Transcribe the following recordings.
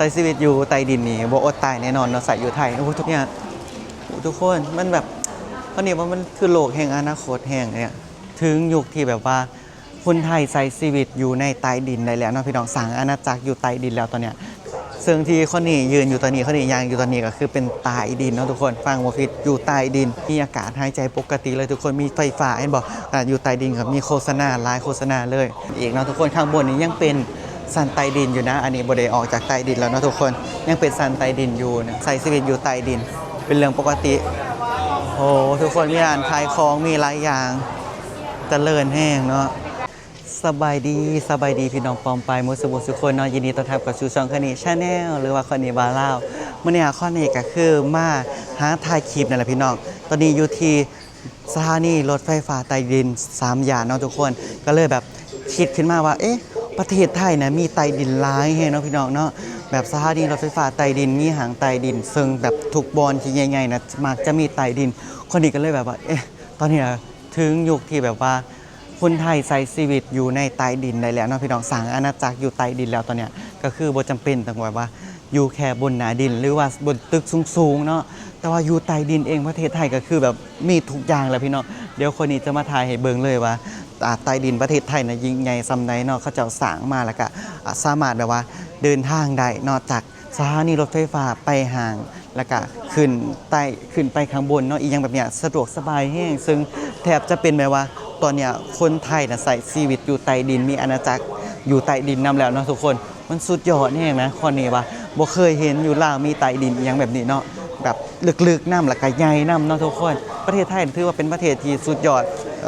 ຊ້ຊີວິດຢູ່ໃຕ້ດິນນີ້ບໍ່ອົດຕາຍແນ່ນອນເນາະ ໃຊ້ຢູ່ໄທ. ໂອ້ ທຸກ ເນຍ ໂອ້ ທຸກຄົນ ມັນແບບ ເຂົາເອີ້ນວ່າມັນຄືໂລກແຫ່ງອະນາຄົດແຮງເນຍ. ເຖິງຍຸກທີ່ແບບວ່າຄົນໄທໃຊ້ຊີວິດຢູ່ໃນໃຕ້ດິນໄດ້ແລ້ວເນາະພີ່ນ້ອງ, ສ້າງອານາຈັກຢູ່ໃຕ້ດິນແລ້ວຕອນເນຍ. ເຊິ່ງທີ່ຄົນນີ້ຢືນຢູ່ຕອນນີ້ ຄົນນີ້ຍ່າງຢູ່ຕອນນີ້ ກໍຄືເປັນໃຕ້ດິນເນາະທຸກຄົນ. ຟັງບໍ່ຜິດ ຢູ່ໃຕ້ດິນ ມີອາກາດຫາຍໃຈປົກກະຕິເລີຍທຸກຄົນ, ມີໄຟຟ້າ ເຫັນບໍ່? ຂະໜາດຢູ່ໃຕ້ດິນກໍມີໂຄສະນາ ຫຼາຍໂຄສະນາເລີຍອີກເນາະທຸກຄົນ. ຂ້າງບົນນີ້ຍັງເປັນຊັ້ນໃຕ້ດິນຢູ່ນະ, ອັນນີ້ບໍ່ໄດ້ອອກຈາກໃຕ້ດິນແລ້ວເນາະທຸກຄົນ, ຍັງເປັນຊັ້ນໃຕ້ດິນຢູ່ນະ. ໃຊ້ຊີວິດຢູ່ໃຕ້ດິນເປັນເລື່ອງປົກກະຕິ. ໂອ້ ທຸກຄົນ ມີຮ້ານຂາຍຂອງ ມີຫຼາຍຢ່າງ ຈະເລີນແຮງເນາະ. ສະບາຍດີ ສະບາຍດີພີ່ນ້ອງປ້ອງປາຍໝົດສູ່ຜູ້ສູ່ຄົນເນາະ. ຍິນດີຕ້ອນຮັບເຂົ້າສູ່ຊ່ອງຄະນິ Channel ຫຼືວ່າຄະນິບ່າວລາວ. ມື້ນີ້ຄະນິກໍຄືມາຫາຖ່າຍຄລິບນັ້ນແຫຼະພີ່ນ້ອງ. ຕອນນີ້ຢູ່ທີ່ສະຖານີລົດໄຟຟ້າໃຕ້ດິນສາມຢ່ານເນາະທຸກຄົນ, ກໍເລີຍແບບຄິດຂຶ້ນມາວ່າ ເອະ ປະເທດໄທນະມີໃຕ້ດິນຫຼາຍແຮງເນາະພີ່ນ້ອງເນາະ. ແບບສະຖານີລົດໄຟຟ້າໃຕ້ດິນ ມີຫ້າງໃຕ້ດິນ, ເຊິ່ງແບບທຸກບ່ອນທີ່ໃຫຍ່ໆນະມັກຈະມີໃຕ້ດິນ. ຄະນິກໍເລີຍແບບວ່າ ເອະ ຕອນນີ້ນະເຖິງຍຸກທີ່ແບບວ່າ ຄົນໄທໃຊ້ຊີວິດຢູ່ໃນໃຕ້ດິນໄດ້ແລ້ວເນາະພີ່ນ້ອງ, ສ້າງອານາຈັກຢູ່ໃຕ້ດິນແລ້ວຕອນເນຍ. ກໍຄືບໍ່ຈຳເປັນຕ້ອງແບບວ່າຢູ່ແຄ່ບົນໜ້າດິນ ຫຼືວ່າບົນຕຶກສູງໆເນາະ, ແຕ່ວ່າຢູ່ໃຕ້ດິນເອງ ປະເທດໄທກໍຄືແບບມີທຸກຢ່າງແລ້ວພີ່ນ້ອງ. ດຽວຄະນິຈະມາຖ່າຍໃຫ້ເບິ່ງເລີຍວ່າ ອ່າ ໃຕ້ດິນປະເທດໄທນະຍິ່ງໃຫຍ່ສ່ຳໃດເນາະ. ເຂົາເຈົ້າສ້າງມາ ແລ້ວກໍ ອ່າ ສາມາດແບບວ່າເດີນທາງໄດ້ເນາະ ຈາກ ສະຖານີລົດໄຟຟ້າໄປຫ້າງ ແລ້ວກະຂຶ້ນໄຕ້ ຂຶ້ນໄປຂ້າງບົນເນາະ ອີ່ຫຍັງແບບເນີ້ຍ ສະດວກສະບາຍແຮງ. ເຊິ່ງແທບຈະເປັນແບບວ່າ ຕອນເນີ້ຍຄົນໄທນະໃຊ້ຊີວິດຢູ່ໃຕ້ດິນ ມີອານາຈັກຢູ່ໃຕ້ດິນນຳແລ້ວເນາະທຸກຄົນ. ມັນສຸດຍອດແຮງນະ ຄະນິວ່າບໍ່ເຄີຍເຫັນຢູ່ລາວມີໃຕ້ດິນອີ່ຫຍັງແບບນີ້ເນາະ ແບບເລິກໆນຳ ແລ້ວກະໃຫຍ່ນຳເນາະທຸກຄົນ. ປະເທດໄທຖືວ່າເປັນປະເທດທີ່ສຸດຍອດ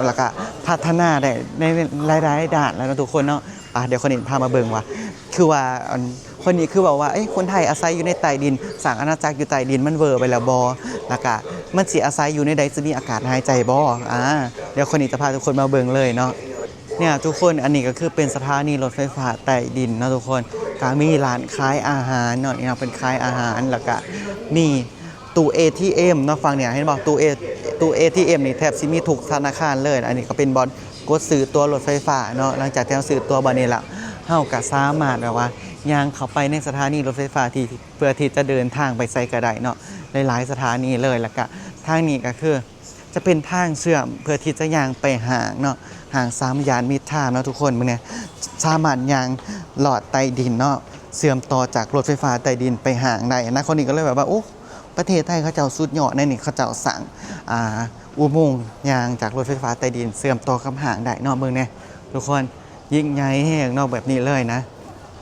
ແລ້ວກະພັດທະນາໄດ້ໃນຫຼາຍໆດ້ານແລ້ວເນາະທຸກຄົນເນາະ. ອ່ະ ດຽວຄະນິພາມາເບິ່ງວ່າ ຄືວ່າ ອັນ ຄະນິຄືເວົ້າວ່າ ເອີ ຄົນໄທອາໄສຢູ່ໃນໃຕ້ດິນ ສ້າງອານາຈັກຢູ່ໃຕ້ດິນ ມັນເວີໄປແລ້ວບໍ່? ແລ້ວກະມັນຊິອາໄສຢູ່ແນວໃດ? ຊິມີອາກາດຫາຍໃຈບໍ່? ອ່າ ດຽວຄະນິຈະພາທຸກຄົນມາເບິ່ງເລີຍເນາະ. ເນີ້ຍທຸກຄົນ ອັນນີ້ກໍຄືເປັນສະຖານີລົດໄຟຟ້າໃຕ້ດິນເນາະທຸກຄົນ. ກະມີຮ້ານຂາຍອາຫານເນາະ ນີ້ເນາະ ເພິ່ນຂາຍອາຫານ ແລ້ວກະມີ ຕູ້ເອທີເອັມເນາະ ຝັ່ງນີ້ເຫັນບໍ່? ຕູ້ເອ ຕູ້ເອທີເອັມນີ້ແທບຊິມີທຸກທະນາຄານເລີຍ. ອັນນີ້ກໍເປັນບ່ອນກົດຊື້ຕົ໋ວລົດໄຟຟ້າເນາະ. ຫຼັງຈາກທີ່ເຮົາຊື້ຕົ໋ວບ່ອນນີ້ແລ້ວ ເຮົາກໍສາມາດແບບວ່າຍ່າງເຂົ້າໄປໃນສະຖານີລົດໄຟຟ້າທີ່ ເພື່ອທີ່ຈະເດີນທາງໄປໃສກໍໄດ້ເນາະ ຫຼາຍໆສະຖານີເລີຍ. ແລ້ວກະທາງນີ້ກໍຄືຈະເປັນທາງເຊື່ອມເພື່ອທີ່ຈະຍ່າງໄປຫ້າງເນາະ ຫ້າງສາມຍ່ານມິດທາມເນາະທຸກຄົນ. ເບິ່ງແນ່ ສາມາດຍ່າງລອດໃຕ້ດິນເນາະ ເຊື່ອມຕໍ່ຈາກລົດໄຟຟ້າໃຕ້ດິນໄປຫ້າງໄດ້ນະ. ຄະນິກໍເລີຍແບບວ່າ ໂອ້ ປະເທດໄທເຂົາເຈົ້າສຸດຍອດໃນນີ້ ເຂົາເຈົ້າສ້າງ ອ່າ ອຸໂມງຍ່າງຈາກລົດໄຟຟ້າໃຕ້ດິນເຊື່ອມຕໍ່ກັບຫ້າງໄດ້ເນາະ. ເບິ່ງແນ່ທຸກຄົນ ຍິ່ງໃຫຍ່ແຮງເນາະ ແບບນີ້ເລີຍນະ.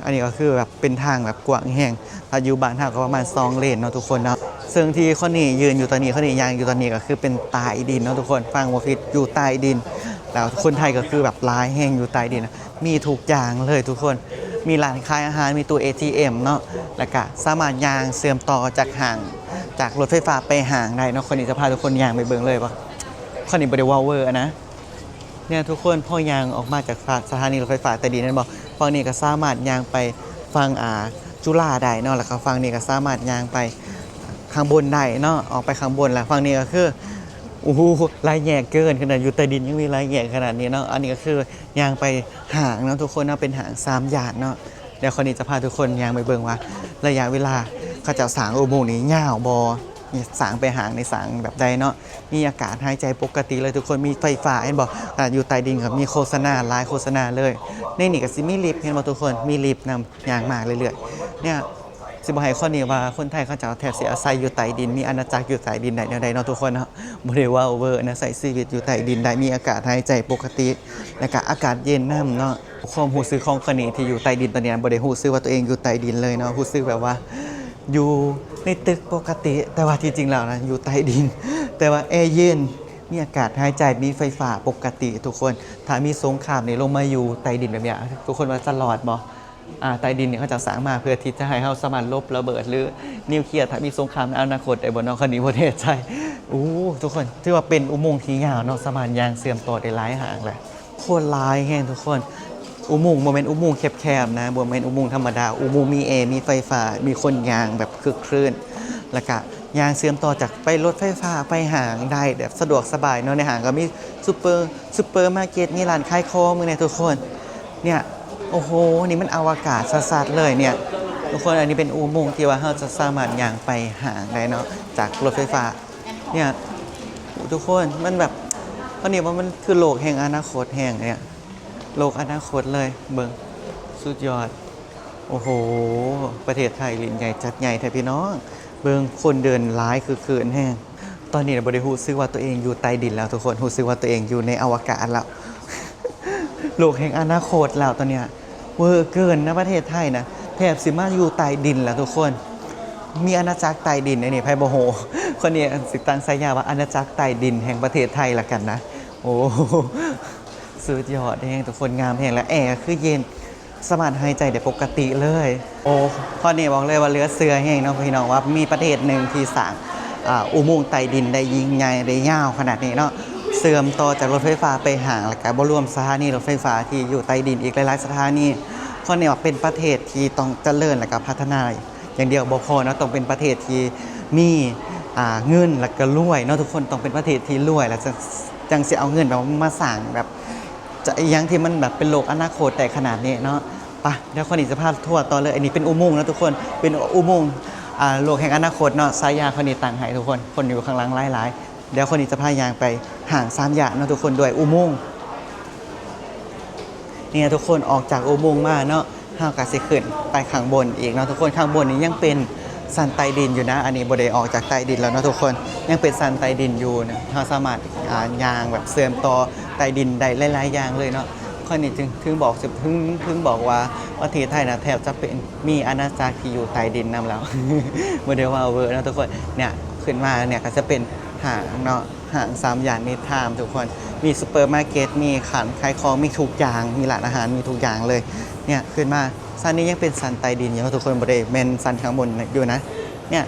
ອັນນີ້ກໍຄືແບບເປັນທາງແບບກວ້າງແຮງ ຖ້າຢູ່ບ້ານເຮົາກໍປະມານສອງເລນເນາະທຸກຄົນເນາະ. ເຊິ່ງທີ່ຄະນິຢືນຢູ່ຕອນນີ້ ຄະນິຍ່າງຢູ່ຕອນນີ້ ກໍຄືເປັນໃຕ້ດິນເນາະທຸກຄົນ. ຟັງບໍ່ຜິດ ຢູ່ໃຕ້ດິນ. ແລ້ວຄົນໄທກໍຄືແບບຫຼາຍແຮງຢູ່ໃຕ້ດິນນະ. ມີທຸກຢ່າງເລີຍທຸກຄົນ ມີຮ້ານຂາຍອາຫານ ມີຕູ້ເອທີເອັມເນາະ ແລ້ວກະສາມາດຍ່າງເຊື່ອມຕໍ່ຈາກຫ້າງ ຈາກລົດໄຟຟ້າໄປຫ້າງໄດ້ເນາະ. ຄະນິຈະພາທຸກຄົນຍ່າງໄປເບິ່ງເລີຍວ່າ ຄະນິບໍ່ໄດ້ເວົ້າເວີນະ. ເນີ້ຍທຸກຄົນ ພໍຍ່າງອອກມາຈາກສະຖານີລົດໄຟຟ້າໃຕ້ດິນແມ່ນບໍ່? ຝັ່ງນີ້ກໍສາມາດຍ່າງໄປຝັ່ງ ອ່າ ຈຸລາໄດ້ເນາະ ແລ້ວກໍຝັ່ງນີ້ກໍສາມາດຍ່າງໄປຂ້າງບົນໄດ້ເນາະ ອອກໄປຂ້າງບົນ. ແລ້ວຝັ່ງນີ້ກໍຄື ໂອ້ໂຫ ຫຼາຍແຍກເກີນ ຂະໜາດຢູ່ໃຕ້ດິນຍັງມີຫຼາຍແຍກຂະໜາດນີ້ເນາະ. ອັນນີ້ກໍຄື ຍ່າງໄປຫ້າງເນາະທຸກຄົນເນາະ ເປັນຫ້າງສາມຢ່ານເນາະ. ດຽວຄະນິຈະພາທຸກຄົນຍ່າງໄປເບິ່ງວ່າ ໄລຍະເວລາເຂົາເຈົ້າສ້າງອຸໂມງນີ້ຍາວບໍ່ ນີ້ສ້າງໄປຫ້າງນີ້ສ້າງແບບໃດເນາະ. ມີອາກາດຫາຍໃຈປົກກະຕິເລີຍທຸກຄົນ ມີໄຟຟ້າ ເຫັນບໍ່? ຂະໜາດຢູ່ໃຕ້ດິນກໍມີໂຄສະນາ ຫຼາຍໂຄສະນາເລີຍ. ໃນນີ້ກໍຊິມີລິບ ເຫັນບໍ່ທຸກຄົນ? ມີລິບນຳ ຍ່າງມາເລື້ອຍໆ ເນີ້ຍ. ຊິບໍ່ໃຫ້ຄະນິວ່າຄົນໄທເຂົາເຈົ້າແທບຊິອາໄສຢູ່ໃຕ້ດິນ ມີອານາຈັກຢູ່ໃຕ້ດິນໄດ້ແນວໃດເນາະທຸກຄົນເນາະ. ບໍ່ໄດ້ເວົ້າເວີນະ ໃຊ້ຊີວິດຢູ່ໃຕ້ດິນໄດ້ ມີອາກາດຫາຍໃຈປົກກະຕິ ແລ້ວກະອາກາດເຢັນນຳເນາະ. ຄວາມຮູ້ສຶກຂອງຄະນິທີ່ຢູ່ໃຕ້ດິນຕອນນີ້ ບໍ່ໄດ້ຮູ້ສຶກວ່າຕົວເອງຢູ່ໃຕ້ດິນເລີຍເນາະ ຮູ້ສຶກແບບວ່າຢູ່ໃນຕຶກປົກກະຕິ ແຕ່ວ່າທີ່ຈິງແລ້ວນະຢູ່ໃຕ້ດິນ ແຕ່ວ່າແອເຢັນ ມີອາກາດຫາຍໃຈ ມີໄຟຟ້າປົກກະຕິທຸກຄົນ. ຖ້າມີສົງຄາມນີ້ລົງມາຢູ່ໃຕ້ດິນແບບເນີ້ຍ ທຸກຄົນວ່າຈະລອດບໍ່? ອ່າ ໃຕ້ດິນນີ້ເຂົາເຈົ້າສ້າງມາເພື່ອທີ່ຈະໃຫ້ເຮົາສາມາດຫຼົບລະເບີດ ຫຼື ນິວເຄລຍ ຖ້າມີສົງຄາມໃນອະນາຄົດໄດ້ບໍ່ເນາະ? ຄະນິບໍ່ແນ່ໃຈ. ໂອ້ ທຸກຄົນ ຖືວ່າເປັນອຸໂມງທີ່ຍາວເນາະ ສາມາດຍ່າງເຊື່ອມຕໍ່ໄດ້ຫຼາຍຫ້າງແຫຼະ. ຄົນຫຼາຍແຮງທຸກຄົນ. ອຸໂມງບໍ່ແມ່ນອຸໂມງແຄບໆນະ ບໍ່ແມ່ນອຸໂມງທຳມະດາ ອຸໂມງມີແອ ມີໄຟຟ້າ ມີຄົນຍ່າງແບບຄຶກຄື້ນ ແລ້ວກະຍ່າງເຊື່ອມຕໍ່ຈາກໄປລົດໄຟຟ້າໄປຫ້າງໄດ້ແບບສະດວກສະບາຍເນາະ. ໃນຫ້າງກໍມີຊຸບເປີ ຊຸບເປີມາເກັດ ມີຮ້ານຂາຍຂອງ ເບິ່ງແນ່ທຸກຄົນ. ເນີ້ຍ ໂອ້ໂຫ ນີ້ມັນອະວະກາດຊັດໆເລີຍເນີ້ຍ. ທຸກຄົນ ອັນນີ້ເປັນອຸໂມງທີ່ວ່າເຮົາຈະສາມາດຍ່າງໄປຫ້າງໄດ້ເນາະ ຈາກລົດໄຟຟ້າ. ເນີ້ຍ ທຸກຄົນ ມັນແບບ ອັນນີ້ວ່າມັນຄືໂລກແຫ່ງອະນາຄົດແຮງເນຍ ໂລກອະນາຄົດເລີຍ ເບິ່ງ ສຸດຍອດ. ໂອ້ໂຫ ປະເທດໄທຫຼິ້ນໃຫຍ່ຈັດໃຫຍ່ແທ້ພີ່ນ້ອງ ເບິ່ງຄົນເດີນຫຼາຍຄຶກຄື້ນແຮງ. ຕອນນີ້ນະ ບໍ່ໄດ້ຮູ້ສຶກວ່າຕົວເອງຢູ່ໃຕ້ດິນແລ້ວທຸກຄົນ ຮູ້ສຶກວ່າຕົວເອງຢູ່ໃນອະວະກາດແລ້ວ ໂລກແຫ່ງອະນາຄົດແລ້ວຕອນເນີ້ຍ. ເວີເກີນນະ ປະເທດໄທນະ ແທບຊິມາຢູ່ໃຕ້ດິນແລ້ວທຸກຄົນ ມີອານາຈັກໃຕ້ດິນ. ອັນນີ້ໃຜບໍ່ຮູ້ ຄົນນີ້ຊິຕັ້ງສາຍາວ່າອານາຈັກໃຕ້ດິນແຫ່ງປະເທດໄທລະກັນນະ. ໂອ້ ສຸດຍອດແຮງທຸກຄົນ ງາມແຮງ ແລະ ແອກໍຄືເຢັນ ສາມາດຫາຍໃຈໄດ້ປົກກະຕິເລີຍ. ໂອ້ ຂໍ້ນີ້ບອກເລີຍວ່າເຫຼືອເຊື່ອແຮງເນາະພີ່ນ້ອງ ວ່າມີປະເທດໜຶ່ງທີ່ສ້າງ ອ່າ ອຸໂມງໃຕ້ດິນໄດ້ຍິ່ງໃຫຍ່ ໄດ້ຍາວຂະໜາດນີ້ເນາະ ເຊື່ອມຕໍ່ຈາກລົດໄຟຟ້າໄປຫ້າງ ແລ້ວກະບໍ່ລວມສະຖານີລົດໄຟຟ້າທີ່ຢູ່ໃຕ້ດິນອີກຫຼາຍໆສະຖານີ. ຂໍ້ນີ້ວ່າເປັນປະເທດທີ່ຕ້ອງຈະເລີນ ແລ້ວກະພັດທະນາຢ່າງດຽວບໍ່ພໍເນາະ ຕ້ອງເປັນປະເທດທີ່ມີ ອ່າ ເງິນ ແລ້ວກະລວຍເນາະທຸກຄົນ ຕ້ອງເປັນປະເທດທີ່ລວຍ ແລ້ວຈະ ຈັ່ງຊິເອົາເງິນແບບວ່າມາສ້າງແບບ ຈະອີ່ຫຍັງທີ່ມັນແບບເປັນໂລກອະນາຄົດໄດ້ຂະໜາດນີ້ເນາະ. ໄປ ດຽວຂ້ອຍນີ້ຈະພາທົວຕໍ່ເລີຍ. ອັນນີ້ເປັນອຸໂມງເນາະທຸກຄົນ ເປັນອຸໂມງ ອ່າ ໂລກແຫ່ງອະນາຄົດເນາະ ສາຍາຂ້ອຍນີ້ຕັ້ງໃຫ້ທຸກຄົນ. ຄົນຢູ່ຂ້າງຫຼັງຫຼາຍໆ ດຽວຂ້ອຍນີ້ຈະພາຍ່າງໄປຫ້າງສາມຢ່ານເນາະທຸກຄົນ ດ້ວຍອຸໂມງ. ນີ້ນະທຸກຄົນ ອອກຈາກອຸໂມງມາເນາະ ເຮົາກະຊິຂຶ້ນໄປຂ້າງບົນອີກເນາະທຸກຄົນ. ຂ້າງບົນນີ້ຍັງເປັນຊັ້ນໃຕ້ດິນຢູ່ນະ ອັນນີ້ບໍ່ໄດ້ອອກຈາກໃຕ້ດິນແລ້ວເນາະທຸກຄົນ ຍັງເປັນຊັ້ນໃຕ້ດິນຢູ່ນະ. ເຮົາສາມາດ ອ່າ ຍ່າງແບບເຊື່ອມຕໍ່ໃຕ້ດິນໄດ້ຫຼາຍໆຢ່າງເລີຍເນາະ. ຂ້ອຍນີ້ຈຶ່ງ ເຖິງບອກ ເຖິງ ເຖິງບອກວ່າປະເທດໄທນະ ແທບຈະເປັນ ມີອານາຈັກທີ່ຢູ່ໃຕ້ດິນນຳແລ້ວ ບໍ່ໄດ້ເວົ້າເວີເນາະທຸກຄົນ. ເນີ້ຍ ຂຶ້ນມາເນີ້ຍກະຈະເປັນຫ້າງເນາະ ຫ້າງສາມຢ່ານມິດທາມທຸກຄົນ ມີຊຸບເປີມາເກັດ ມີຮ້ານຂາຍຂອງ ມີທຸກຢ່າງ ມີຮ້ານອາຫານ ມີທຸກຢ່າງເລີຍ. ເນີ້ຍ ຂຶ້ນມາຊັ້ນນີ້ຍັງເປັນຊັ້ນໃຕ້ດິນຢູ່ເນາະທຸກຄົນ ບໍ່ໄດ້ແມ່ນຊັ້ນຂ້າງບົນຢູ່ນະ. ເນີ້ຍ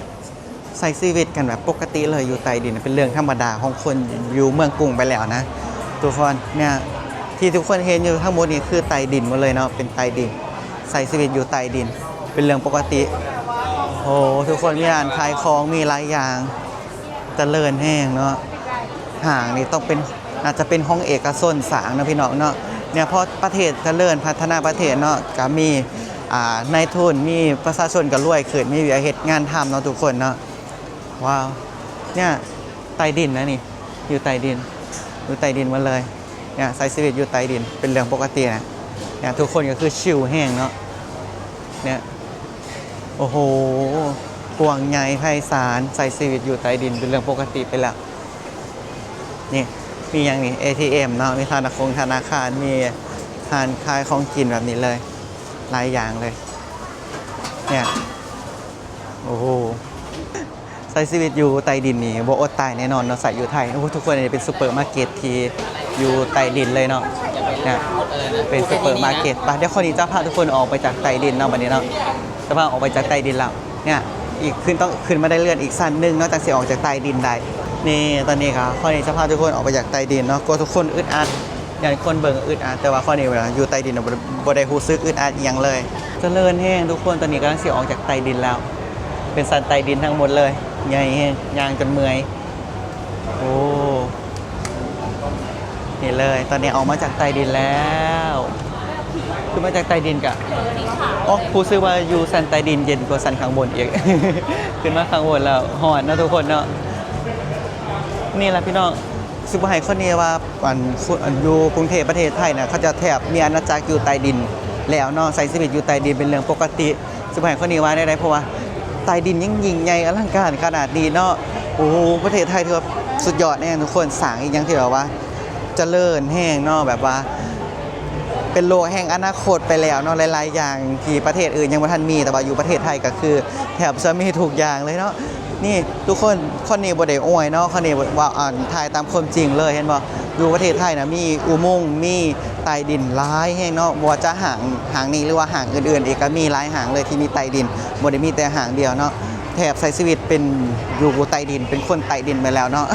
ໃຊ້ຊີວິດກັນແບບປົກກະຕິເລີຍ ຢູ່ໃຕ້ດິນເປັນເລື່ອງທຳມະດາຂອງຄົນຢູ່ເມືອງກຸງໄປແລ້ວນະທຸກຄົນ. ເນີ້ຍ ທີ່ທຸກຄົນເຫັນຢູ່ທັງໝົດນີ້ຄືໃຕ້ດິນໝົດເລີຍເນາະ ເປັນໃຕ້ດິນ ໃຊ້ຊີວິດຢູ່ໃຕ້ດິນເປັນເລື່ອງປົກກະຕິ. ໂອ້ ທຸກຄົນ ມີຮ້ານຂາຍຂອງ ມີຫຼາຍຢ່າງ ຈະເລີນແຮງເນາະ. ຫ້າງນີ້ຕ້ອງເປັນ ອາດຈະເປັນຂອງເອກະຊົນສ້າງເນາະພີ່ນ້ອງເນາະ. ເນີ້ຍ ເພາະປະເທດຈະເລີນພັດທະນາປະເທດເນາະ ກະມີ ອ່າ ນາຍທຶນ ມີປະຊາຊົນກະລວຍຂຶ້ນ ມີວຽກເຮັດງານທຳເນາະທຸກຄົນເນາະ. ວ້າວ ເນີ້ຍ ໃຕ້ດິນນະນີ້ ຢູ່ໃຕ້ດິນ ຢູ່ໃຕ້ດິນໝົດເລີຍ. ເນີ້ຍ ໃຊ້ຊີວິດຢູ່ໃຕ້ດິນເປັນເລື່ອງປົກກະຕິນະ. ເນີ້ຍ ທຸກຄົນກະຄືຊິວແຮງເນາະ. ເນີ້ຍ ໂອ້ໂຫ ກວ້າງໃຫຍ່ໄພສານ ໃຊ້ຊີວິດຢູ່ໃຕ້ດິນເປັນເລື່ອງປົກກະຕິໄປແລ້ວ. ນີ້ ມີຫຍັງນີ້ ເອທີເອັມເນາະ ມີທະນາຄົງທະນາຄານ ມີຮ້ານຂາຍຂອງກິນແບບນີ້ເລີຍ ຫຼາຍຢ່າງເລີຍ. ເນີ້ຍ ໂອ້ໂຫ ໃຊ້ຊີວິດຢູ່ໃຕ້ດິນນີ້ບໍ່ອົດຕາຍແນ່ນອນເນາະ ໃຊ້ຢູ່ໄທ. ໂອ້ ທຸກຄົນ ອັນນີ້ເປັນຊຸບເປີມາເກັດທີ່ຢູ່ໃຕ້ດິນເລີຍເນາະ ເນຍ ເປັນຊຸບເປີມາເກັດ. ໄປ ດຽວຂ້ອຍນີ້ຈະພາທຸກຄົນອອກໄປຈາກໃຕ້ດິນເນາະ ບັດນີ້ເນາະ ຈະພາອອກໄປຈາກໃຕ້ດິນແລ້ວ. ເນຍ ອີກຂຶ້ນ ຕ້ອງຂຶ້ນມາໄດ້ເລື່ອນອີກຊັ້ນໜຶ່ງເນາະ ຈັ່ງຊິອອກຈາກໃຕ້ດິນໄດ້. ນີ້ ຕອນນີ້ກະຂ້ອຍນີ້ຈະພາທຸກຄົນອອກໄປຈາກໃຕ້ດິນເນາະ ກົວທຸກຄົນອຶດອັດ ຢ້ານຄົນເບິ່ງອຶດອັດ ແຕ່ວ່າຂ້ອຍນີ້ຢູ່ໃຕ້ດິນ ບໍ່ ບໍ່ໄດ້ຮູ້ສຶກອຶດອັດອີ່ຫຍັງເລີຍ. ຈະເລີນແຮງທຸກຄົນ ຕອນນີ້ກຳລັງຊິອອກຈາກໃຕ້ດິນແລ້ວ ເປັນຊັ້ນໃຕ້ດິນທັງໝົດເລີຍ ໃຫຍ່ແຮງ ຍ່າງຈົນເມື່ອຍ. ໂອ້ ນີ້ເລີຍ ຕອນນີ້ອອກມາຈາກໃຕ້ດິນແລ້ວ ຂຶ້ນມາຈາກໃຕ້ດິນກະ ໂອ້ ຮູ້ສຶກວ່າຢູ່ຊັ້ນໃຕ້ດິນເຢັນກວ່າຊັ້ນຂ້າງບົນອີກ ຂຶ້ນມາຂ້າງບົນແລ້ວຮ້ອນເນາະທຸກຄົນເນາະ. ນີ້ລະພີ່ນ້ອງ ຊິບໍ່ໃຫ້ຄົນນີ້ວ່າ ອັນ ອັນຢູ່ກຸງເທບປະເທດໄທນະ ເຂົາເຈົ້າແທບມີອານາຈັກຢູ່ໃຕ້ດິນແລ້ວເນາະ ໃຊ້ຊີວິດຢູ່ໃຕ້ດິນເປັນເລື່ອງປົກກະຕິ. ຊິບໍ່ໃຫ້ຄົນນີ້ວ່າແນວໃດ ເພາະວ່າໃຕ້ດິນຍັງຍິ່ງໃຫຍ່ອະລັງການຂະໜາດນີ້ເນາະ. ໂອ້ ປະເທດໄທຖືວ່າສຸດຍອດແຮງທຸກຄົນ ສ້າງອີ່ຫຍັງທີ່ແບບວ່າຈະເລີນແຮງເນາະ ແບບວ່າເປັນໂລກແຫ່ງອະນາຄົດໄປແລ້ວເນາະ. ຫຼາຍໆຢ່າງທີ່ປະເທດອື່ນຍັງບໍ່ທັນມີ ແຕ່ວ່າຢູ່ປະເທດໄທກະຄືແທບຈະມີທຸກຢ່າງເລີຍເນາະ. ນີ້ທຸກຄົນ ຂ້ອຍນີ້ບໍ່ໄດ້ອວຍເນາະ ຂ້ອຍນີ້ເວົ້າ ອັນ ຖ່າຍຕາມຄວາມຈິງເລີຍ ເຫັນບໍ່? ຢູ່ປະເທດໄທນະ ມີອຸໂມງ ມີໃຕ້ດິນຫຼາຍແຮງເນາະ ບໍ່ວ່າຈະຫ້າງ ຫ້າງນີ້ ຫຼືວ່າຫ້າງອື່ນໆອີກ ກະມີຫຼາຍຫ້າງເລີຍທີ່ມີໃຕ້ດິນ ບໍ່ໄດ້ມີແຕ່ຫ້າງດຽວເນາະ. ແທບໃຊ້ຊີວິດເປັນ ຢູ່ໃຕ້ດິນ ເປັນຄົນໃຕ້ດິນໄປແລ້ວເນາະ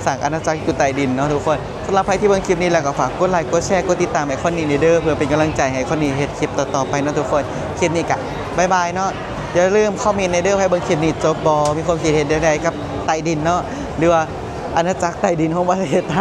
ສ້າງອານາຈັກຢູ່ໃຕ້ດິນເນາະທຸກຄົນ. ສຳລັບໃຜທີ່ເບິ່ງຄລິບນີ້ແລ້ວກະຝາກກົດໄລ ກົດແຊ ກົດຕິດຕາມໃຫ້ຄອນນີ້ແດ່ເດີ ເພື່ອເປັນກຳລັງໃຈໃຫ້ຄອນນີ້ເຮັດຄລິບຕໍ່ໆໄປເນາະທຸກຄົນ. ຄລິບນີ້ກະບາຍບາຍເນາະ. ຢ່າລືມຄອມເມັນແດ່ເດີ ໃຜເບິ່ງຄລິບນີ້ຈົບບໍ່ ມີຄວາມຄິດເຫັນແນວໃດກັບໃຕ້ດິນເນາະ ຫຼືວ່າອານາຈັກໃຕ້ດິນຂອງປະເທດໄທ.